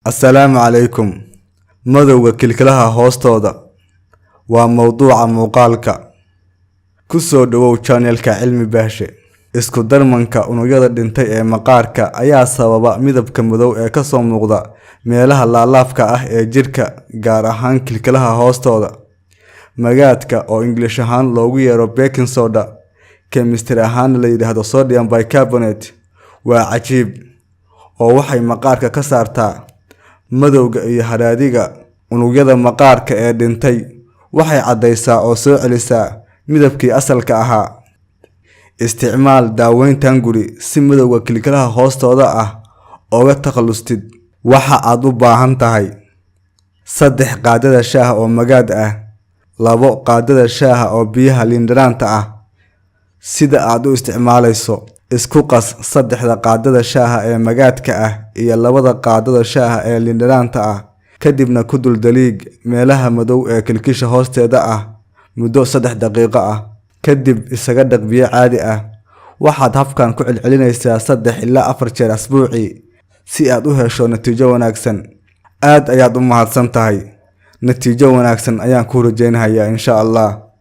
Assalaamu calaykum. Madowga kilkilaha hoostooda waa mowduuca muuqaalka. Ku soo dhawow channelka Cilmi Baahshe. Isku darmanka unugyada dhintay ee maqaarka ayaa sababa midabka madow ee ka soo muuqda meelaha laalaabka ah ee jirka, gaar ahaan kilkilaha hoostooda. Magaadka, oo English ahaan loogu yeero baking soda, chemistry ahaana la yidhaahdo sodium bicarbonate, waa cajiib oo waxay maqaarka ka saartaa madowga iyo haraadiga unugyada maqaarka ee dhintay. Waxay caddaysaa oo soo celisaa midabkii asalka ahaa. Isticmaal daaweyntan guri si madowga kilkilaha hoostooda ah ooga takhallustid. Waxa aad u baahan tahay: 3 qaadada shaaha oo magaad ah, 2 qaadada shaaha oo biyaha liin dhanaanta ah. Sida aad u isticmaalayso: isku qas 3da qaadada shaaha ee magaadka ah iyo 2da qaadada shaaha ee liin dhanaanta ah, kadibna ku dul daliig meelaha madow ee kilkisha hoosteeda ah muddo 3 daqiiqo ah. Kadib isaga dhaq biyo caadi ah. Waxaad habkan ku celcelinaysaa 3 ilaa 4 jeer asbuucii si aad u hesho natiijo wanaagsan. Aad ayaad u mahadsan tahay. Natiijo wanaagsan ayaan kuu rajaynayaa, insha Allah.